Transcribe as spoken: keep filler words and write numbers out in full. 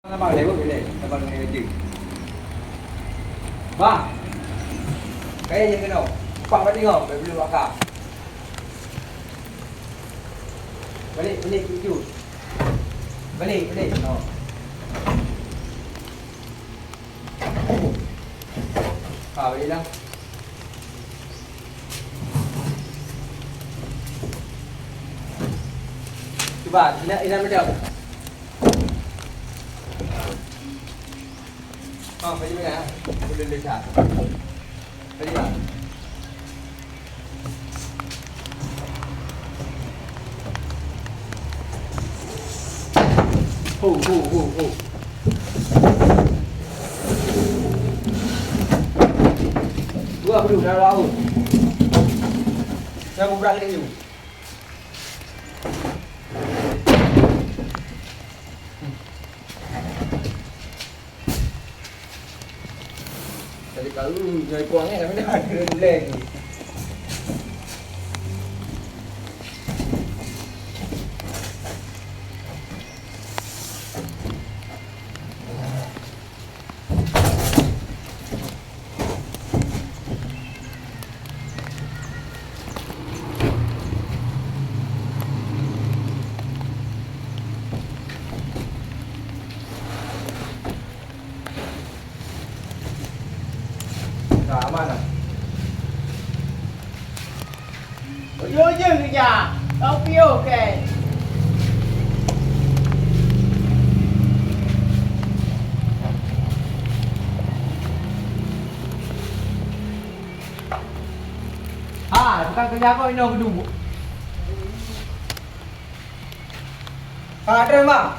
Abang lewat boleh, abang lewat je. Bang. Kaya je kena. Pak balik kau, balik dulu akak. Balik, balik, tuju. Balik, balik. Oh. Ha, balik dah. Cuba, ina, ina macam. Ha, balik dah. Boleh dah. Balik dah. Ho, ho, ho, ho. Dua puluh dah laut. Saya mau berangkat dulu. Tadi baru nyai puang eh, tapi dah ada lagi. Ka aman dah. Ujung-ujung kerja, kau piôh ke? Ha, tukang kerja kau inoe geuduek. Ha, terima.